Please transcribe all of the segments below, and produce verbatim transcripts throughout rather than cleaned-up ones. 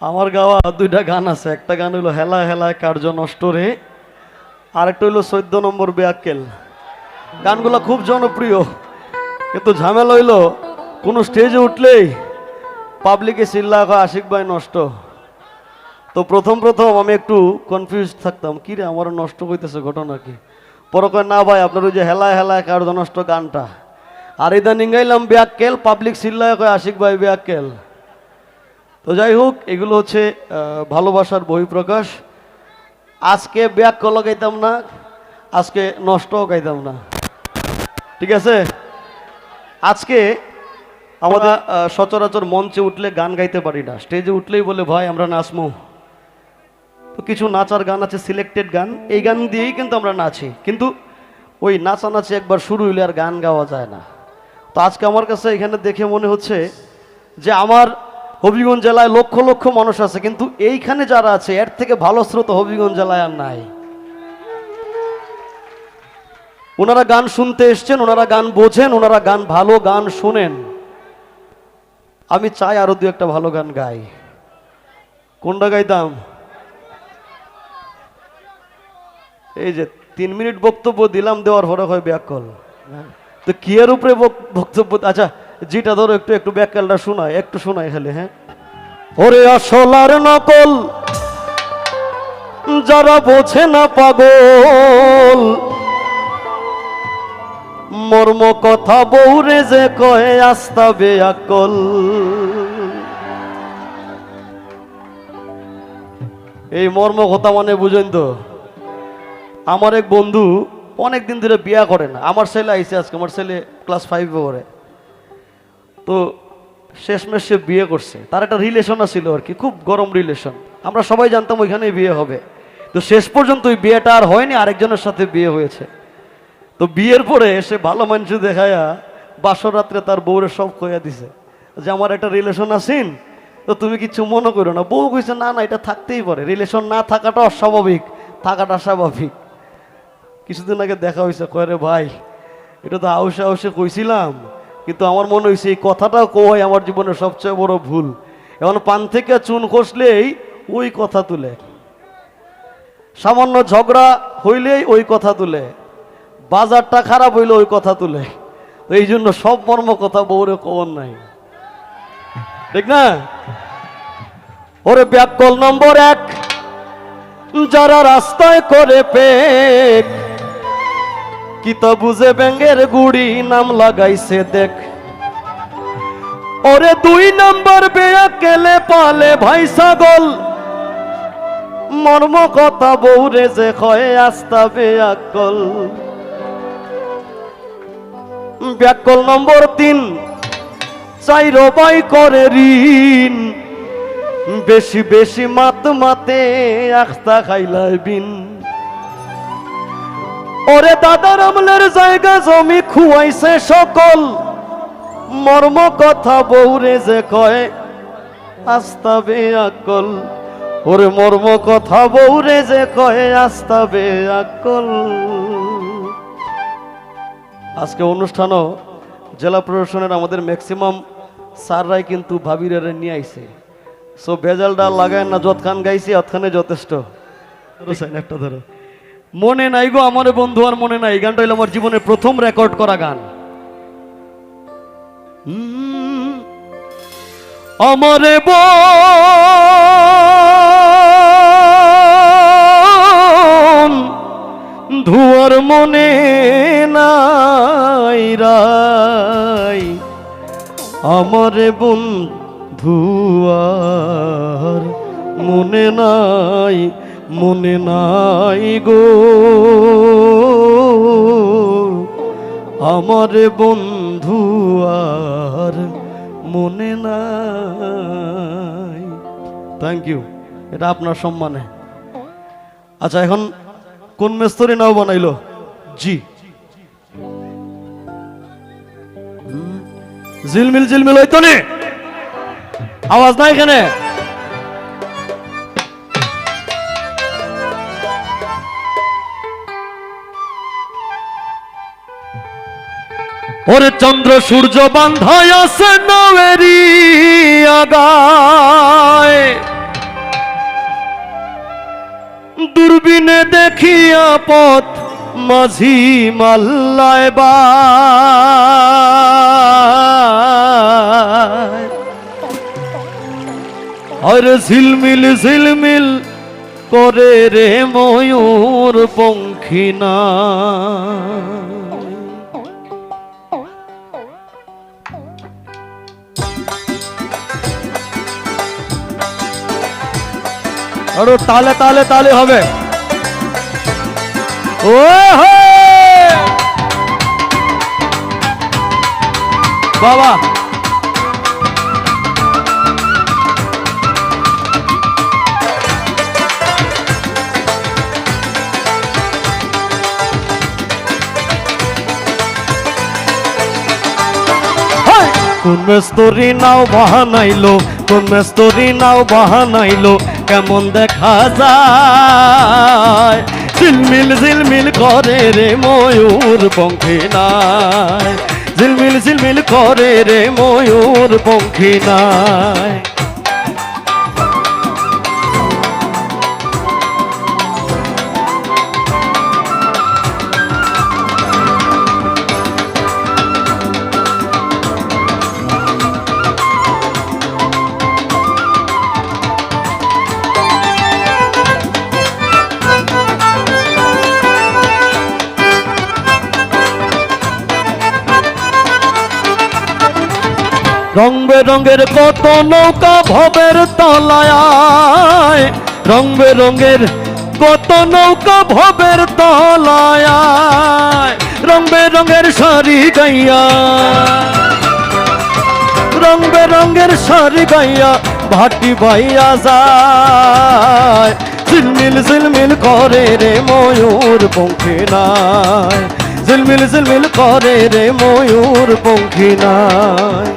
আমার গাওয়া দুইটা গান আছে, একটা গান হইলো হেলা হেলা কার্য নষ্ট রে, আর একটা হইলো চোদ্দ নম্বর বেআক্কেল। গানগুলা খুব জনপ্রিয়, কিন্তু ঝামেলা হইলো কোনো স্টেজে উঠলেই পাবলিকে চিল্লা কয়, "আশিক ভাই নষ্ট।" তো প্রথম প্রথম আমি একটু কনফিউজ থাকতাম, "কি রে, আমার নষ্ট কইতেছে, ঘটনা কি?" পরে কয়, "না ভাই, আপনার ওই যে হেলায় হেলায় কার্য নষ্ট গানটা।" আর ইদানিং গাইলাম বেআক্কেল, পাবলিক চিল্লায় কয়, "আশিক ভাই বেআক্কেল।" তো যাই হোক, এগুলো হচ্ছে, আহ, ভালোবাসার বহিঃপ্রকাশ। আজকে বেআক্কেলও গাইতাম না, আজকে নষ্টও গাইতাম না, ঠিক আছে? আজকে আমরা, আহ, সচরাচর মঞ্চে উঠলে গান গাইতে পারি না, স্টেজে উঠলেই বলে, "ভাই, আমরা নাচমু।" তো কিছু নাচার গান আছে, সিলেক্টেড গান, এই গান দিয়েই কিন্তু আমরা নাচি, কিন্তু ওই নাচানাচি একবার শুরু হইলে আর গান গাওয়া যায় না। তো আজকে আমার কাছে এখানে দেখে মনে হচ্ছে যে আমার হবিগঞ্জ জেলায় লক্ষ লক্ষ মানুষ আছে, কিন্তু এইখানে যারা আছে এর থেকে ভালো শ্রোতা হবিগঞ্জ জেলায় আর নাই। ওনারা গান শুনতে এসছেন, ওনারা গান বোঝেন, ওনারা গান, ভালো গান শোনেন। আমি চাই আরো দু একটা ভালো গান গাই। কোনটা গাইতাম? এই যে তিন মিনিট বক্তব্য দিলাম, দেওয়ার পরে হয় বেআক্কেল। তো কি এর উপরে বক-, বক্তব্য? আচ্ছা, যেটা ধরো একটু, একটু বেআক্কেলটা শোনায়, একটু শোনায় খালি, হ্যাঁ? ওরে আসল আর নকল, যারা বোঝে না পাগল, মর্ম কথা বউরে যে কয় আস্তা বেআক্কেল। এই মর্ম কথা মানে বুঝেন তো? আমার এক বন্ধু অনেক দিন ধরে বিয়া করে না। আমার ছেলে আইছে আজকে, আমার ছেলে ক্লাস ফাইভে পড়ে। তো শেষমেশ সে বিয়ে করছে। তার একটা রিলেশন আছিল আর কি, খুব গরম রিলেশন। আমরা সবাই জানতাম ওইখানেই বিয়ে হবে। তো শেষ পর্যন্ত ওই বিয়েটা আর হয়নি, আরেকজনের সাথে বিয়ে হয়েছে। তো বিয়ের পরে সে ভালো মানুষ দেখাইয়া বাসর রাত্রে তার বউরে সব কইয়া দিছে যে, "আমার একটা রিলেশন আছিন, তো তুমি কিচ্ছু মনে করো না।" বউ কইছে, "না, না, এটা থাকতেই পারে, রিলেশন না থাকাটা অস্বাভাবিক, থাকাটা স্বাভাবিক।" কিছুদিন আগে দেখা হইছে, কয়, "রে ভাই, এটা তো আউশে আউশে কইছিলাম, কিন্তু আমার মনে হইছে এই কথাটা কওয়াই আমার জীবনের সবচেয়ে বড় ভুল।" এখন পান থেকে চুন খসলেই ওই কথা তুলে, সামান্য ঝগড়া হইলেই ওই কথা তুলে, বাজারটা খারাপ হইলে ওই কথা তুলে। তো এই জন্য সব মর্ম কথা বউরে কওয়ার নাই, ঠিক না? ওরে বেআক্কেল নম্বর এক, যারা রাস্তায় করে পেক, কিতা বুঝে ব্যাঙের গুড়ি নাম লাগাইছে দেখ। ওরে দুই নম্বর বেআক্কেলে পালে ভাই ছাগল, মর্ম কথা বউরে যে কয় আস্তা বেআক্কেল। বেআক্কেল নম্বর তিন, চাইরো ভাই করে ঋণ, বেশি বেশি মাত মাতে আস্তা খাইলায় বিন। ওরে দাদার আমলের জায়গা জমি খুয়াইছে সকল, মর্ম কথা বউরে যে কয় আস্তা বেআক্কেল। ওরে মর্ম কথা বউরে যে কয় আস্তা বেআক্কেল। আজকে অনুষ্ঠানও জেলা প্রশাসনের আমাদের ম্যাক্সিমাম স্যাররাই কিন্তু ভাবিরারে নিয়ে আইছে। সো ভেজালটা লাগায় না, যতখান গাইছি অতখানে যথেষ্ট। ধরো সাইন, একটা ধরো। মনে নাই গো আমারে বন্ধু আর মনে নাই, এই গানটা হইলো আমার জীবনের প্রথম রেকর্ড করা গান। হুম। আমারে বন্ধু আর মনে নাই রাই, আমারে বন্ধু আর মনে নাই, মনে নাই গো, আমারে বন্ধু আর মনে নাই। থ্যাংক ইউ, এটা আপনার সম্মানে। আচ্ছা, এখন কোন মেস্তরি নাও বানাইলো? জি। হুম। ঝিলমিল ঝিলমিল হইতো নি? আওয়াজ নাই এখানে। ওরে চন্দ্র সূর্য বান্ধায় আছে নাওয়েরি আগায়। বিনে দেখিয়া পথ মাঝি মাল্লায় বায়। আর ঝিলমিল ঝিলমিল করে রে ময়ূর পঙ্খী না। আরো তালে তালে তালে হবে। ও হো! বাবা। হেই! কোন মেস্তরি নাও বানাইলো, কোন মেস্তরি নাও বানাইলো, কেমন দেখা যায়। ঝিলমিল ঝিলমিল করে রে ময়ূর পঙ্খী নায়, ঝিলমিল ঝিলমিল করে রে ময়ূর পঙ্খী নায়। রং বেরঙের কত নৌকা ভবের তলায় আয়, রং বেরঙের কত নৌকা ভবের তলায় আয়, রং বেরঙের শাড়ি গাইয়া, রং বেরঙের শাড়ি গাইয়া ভাটি বাইয়া যায়। ঝিলমিল ঝিলমিল করে রে ময়ূর পঙ্খী নায়, ঝিলমিল ঝিলমিল করে রে ময়ূর পঙ্খী নায়।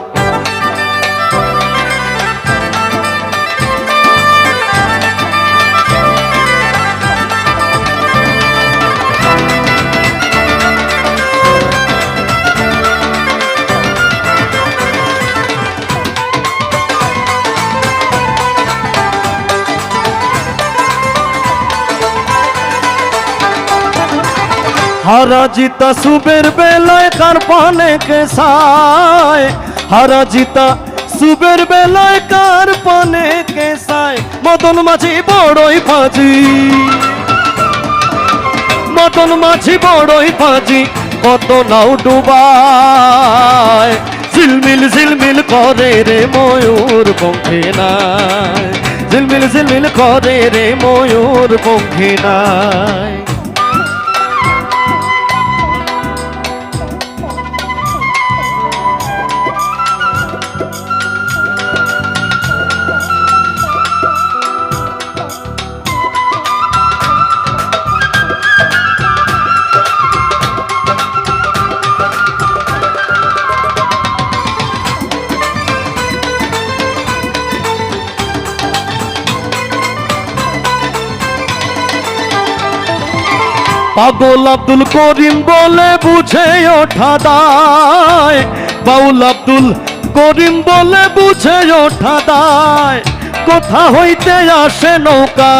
হারা জিতা সুবের বেলায় কার পানে কে চায়, হারা জিতা সুবের বেলায় কার পানে কে চায়। মদন মাঝি বড়ই পাজি, মদন মাঝি বড়ই পাজি, কত নাও ডুবায়। ঝিলমিল ঝিলমিল করে রে ময়ূর পঙ্খী নায়, ঝিলমিল ঝিলমিল করে রে ময়ূর পঙ্খী নায়। পাগল আব্দুল করিম বলে বুঝে ওঠা দায়, বাউল আব্দুল করিম বলে বুঝে ওঠা দায়। কোথা হইতে আসে নৌকা,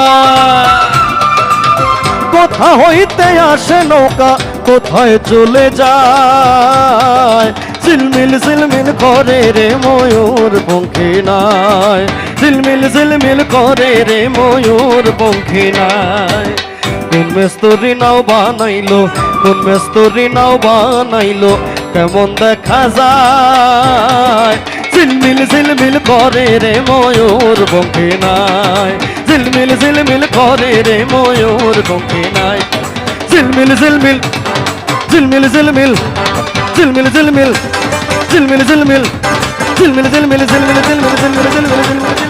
কোথা হইতে আসে নৌকা, কোথায় চলে যায়? ঝিলমিল ঝিলমিল করে রে ময়ূর পঙ্খী নায়, ঝিলমিল ঝিলমিল করে রে ময়ূর পঙ্খী নায়। কোন মেস্তরি নাও বানাইলো, কোন মেস্তরি নাও বানাইলো, কেমন দেখা যায়। ঝিলমিল ঝিলমিল করে রে ময়ূর পঙ্খী নায়, ঝিলমিল ঝিলমিল করে রে ময়ূর পঙ্খী নায়। ঝিলমিল ঝিলমিল, ঝিলমিল ঝিলমিল, ঝিলমিল ঝিলমিল, ঝিলমিল ঝিলমিল, ঝিলমিল ঝিলমিল, ঝিলমিল ঝিলমিল, ঝিলমিল ঝিলমিল, ঝিলমিল ঝিলমিল।